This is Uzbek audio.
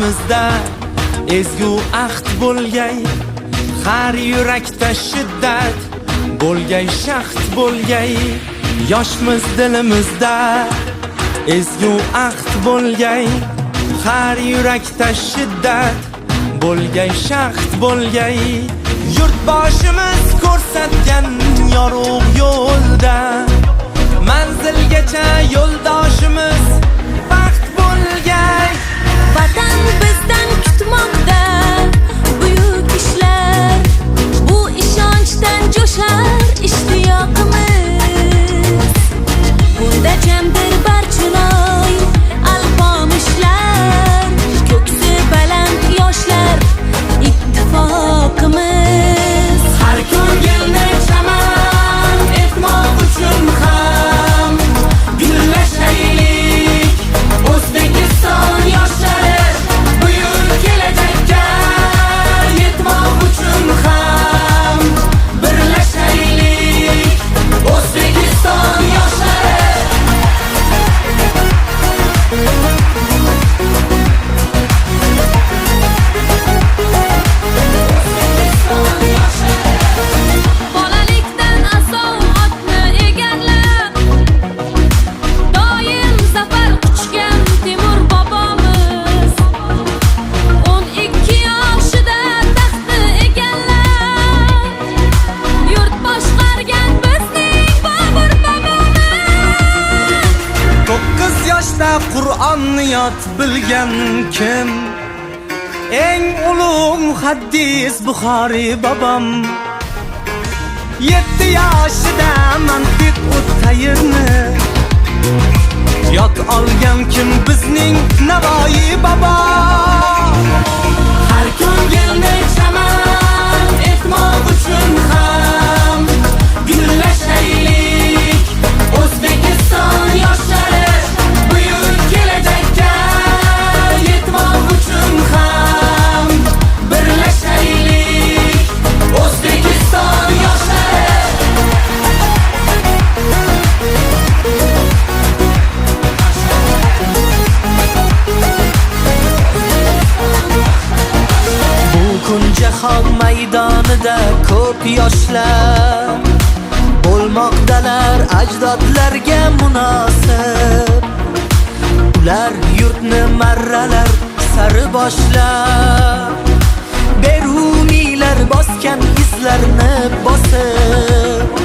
Dilimizda ezgu ahd bo'lgay, har yurakda shiddat bo'lgay, shahd bo'lgay. Yoshmiz dilimizda ezgu ahd bo'lgay, har yurakda shiddat bo'lgay, shahd bo'lgay. Yurtboshimiz ko'rsatgan yorug' yo'lda manzilgacha yo'ldoshimiz baxt bo'lgay. Vatan bizdan kutmoqda buyuk ishlar, bu ishonchdan jo'shar ishtiyoqimiz. Bunda jamdir Barchinoy, Alpomishlar, ko'ksi baland yoshlar ittifoqimiz. Har ko'ngilni chaman etmoq uchun ham gullashaylik. O'zbekiston yoshlari, buyuk kelajakka yetmoq uchun ham birlashaylik. O'zbekiston yoshlari. O'zbekiston yoshlari. Bolalikdan asov otni egarlab, doim zafar quchgan Temur bobomiz 12 yoshida taxtni egallab, yurt boshqargan bizning Bobur bobomiz. 9 yoshda Qur'onni yod bilgan kim? Eng ulug' muhaddis Buxoriy bobom. 7 yoshida mantiq tayrni yod olgan kim? Bizning Navoiy bobo. Har ko'ngilni chaman etmoq uchun ham gullashaylik. O'zbekiston yoshlari, buyuk kelajakka yetmoq uchun ham birlashaylik. O'zbekiston yoshlari. Bu kun jahon maydonida ko'p yoshlar bo'lmoqdalar ajdodlarga munosib. Ular yurtni marralar sari boshlab, Beruniylar bosgan izlarni bosib.